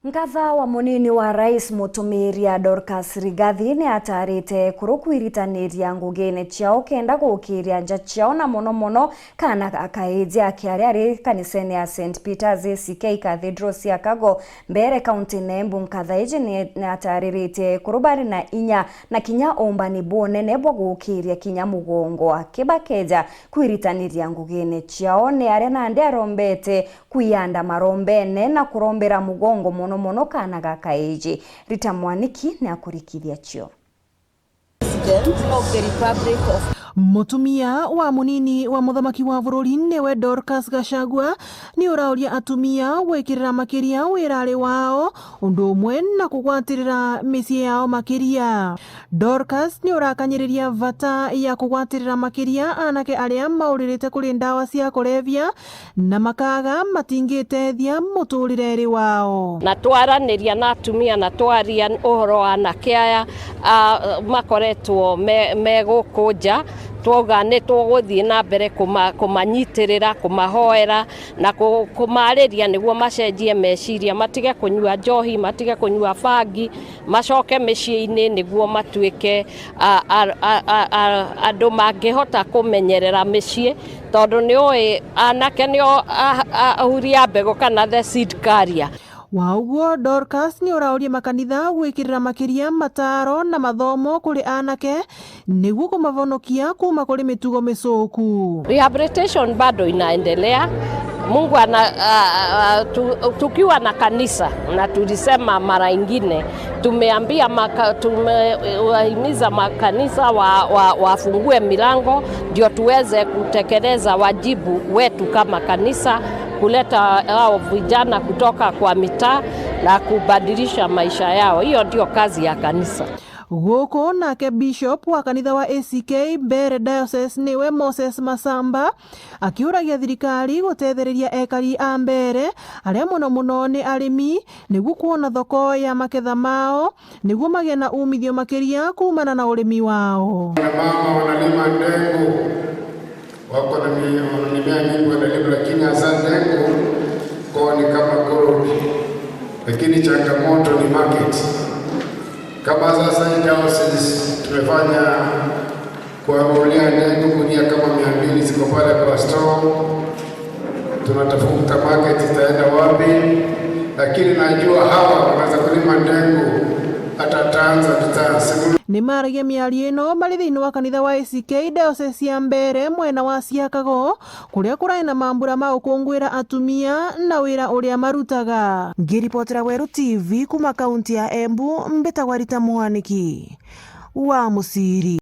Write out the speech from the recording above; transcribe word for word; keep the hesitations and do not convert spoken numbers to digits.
Nkatha wa munini wa rais mutumiria Dorcas Rigathi ni atarite ekuru kwiritaniria ngugine ciao kenda gukiria nja ciao, na mono mono kana ga kaiji akiaria ari kanisene ya Saint Peter's A C K Cathedral Chicago mbere, kaunti na Embu. Nkatha iji ni, ni atariritie ekuru bari na inya na kinya umbani bunene bwa gukiria kinya mugongo akibakeja kwiritaniria ngugine ciao. Ni aria nandi arombete kwianda marombene na kurombera mugongo mono mono kana ga kaiji. Rita Mwaniki ni akurikithia cio. President of the Republic of Mutumia wa munini wa muthamaki wa bururi niwe Dorcas Gachagua ni urauria atumia gwikirira makiria wirari wao, undu umwe na kugwatirira micii yao makiria. Dorcas ni urakanyiriria vata ya kugwatirira makiria anake aria mauririte kuri ndawa cia kulevya na makaga matingitethia muturireri wao. Na twaraniria na atumia na twaria uhoro wa anake aya, a, makoretwo me, me guku nja, twauga ni tuguthii na mbere kuma, kumanyitirira, kumahoera na ku, kumariria niguo macenjie meciria, matige kunyua njohi, matige kunyua bangi, macoke miciini niguo matuike a, a, a, a, a, andu mangihota kumenyerera micii, tondu ni ui anake nio a, a, ahuri a mbegu kana the seed carrier. Wa uguo, Dorcas ni uraurie makanitha gwikirira makiria mataro na mathomo kuri anake niguo kumavonokia kuma kuri mitugo micuku. Rehabilitation bado inaendelea. Mungu ana, a, a, tu, tukiwa na kanisa, na tulisema mara ingine, tumeambia maka, tumewahimiza makanisa wa, wa, wafungue milango ndio tuweze kutekeleza wajibu wetu kama kanisa, kuleta hao vijana kutoka kwa mitaa na kubadilisha maisha yao. Hiyo ndio kazi ya kanisa. Guku nake Bishop wa kanitha wa A C K Mbeere Diocese niwe Moses Masamba akiuragia thirikari gutethereria ekari a Mbeere aria mono mono ni arimi niguo kwona thoko ya maketha mao niguo magie na umithio makiria kumana na urimi wao. Na mama wanalima ndengu, wako na mi-, mimea mingi wanalima, lakini hasa ndengu kwao ni kama gold, lakini changamoto ni market. Kama sasa hii diocese tumefanya kuamulia ndengu, gunia kama mia mbili ziko pale kwa store. Tunatafuta market itaenda wapi, lakini najua hawa wanaweza kulima ndengu hata Tanzania, Tanzania. Ni maragia miario ino mari thiini wa kanitha wa A C K diocese ya Mbeere mwena wa Chicago, kuria kurai na mambura ma gukunguira atumia na wira uria marutaga. Ngiripotera Weru T V kuma kaunti ya Embu, mbitagwa Rita Mwaniki wa Muciri.